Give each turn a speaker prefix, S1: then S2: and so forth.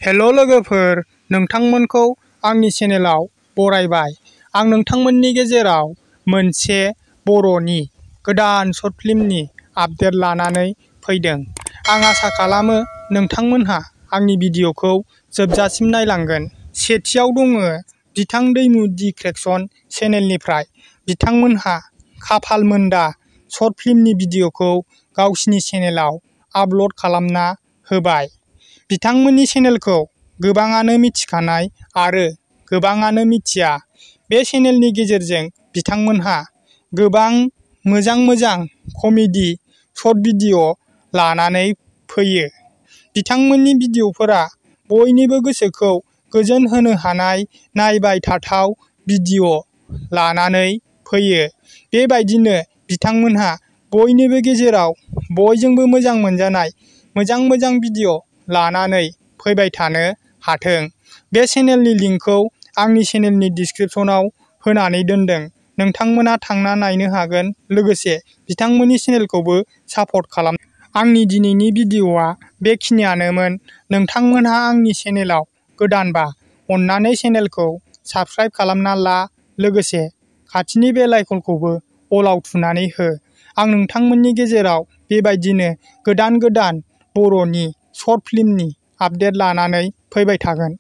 S1: हेल' लोगोफोर, नोंथांमोनखौ आंनि चेनेलाव बरायबाय। आं नोंथांमोननि गेजेराव मोनसे बर'नि गोदान शर्ट फिल्मनि आपडेट लानानै फैदों। आं आसा खालामो नोंथांमोनहा आंनि भिडिअ'खौ जोबजासिम नायलांगोन। सेथियाव दङ बिथां दैमु दि क्रिएशन चेनेलनिफ्राय। बिथांमोनहा खाफालमोनदा शर्ट फिल्मनि भिडिअ'खौ गावसिनि चेनेलाव आपल'ड खालामना होबाय। बिथांमोननि चेनेलखौ गोबाङानो मिथिखानाय आरो गोबाङानो मिथिया। बे चेनेलनि गेजेरजों बिथांमोनहा गोबां मोजां कमेडि शर्ट भिडिअ' लानानै फैयो। बिथांमोननि भिडिअ'फोरा बयनिबो गोसोखौ गोजोन होनो हानाय नायबाय थाथाव भिडिअ' लानानै फैयो। बेबायदिनो बिथांमोनहा बयनिबो गेजेराव बयजोंबो मोजां मोनजानाय मोजां भिडिअ' लानानै फैबाय थानो हाथों। बे चेनेलनि लिंकखौ आंनि चेनेलनि डिसक्रिपशनाव होनानै दोनदों। नोंथांमोना थांना नायनो हागोन, लोगोसे बिथांमोननि चेनेलखौबो सापर्ट खालाम। आंनि दिनैनि भिडिअ'आ बेखिनियानोमोन। नोंथांमोनहा आंनि चेनेलाव गोदानबा अन्नानै चेनेलखौ साबस्क्राइब खालामना ला, लोगोसे खाथिनि बेल आइकनखौबो अलाव थुनानै हो। आं नोंथांमोननि गेजेराव बेबायदिनो गोदान बर'नि शर्ट फिल्मनि आपडेट लानानै फैबाय थागोन।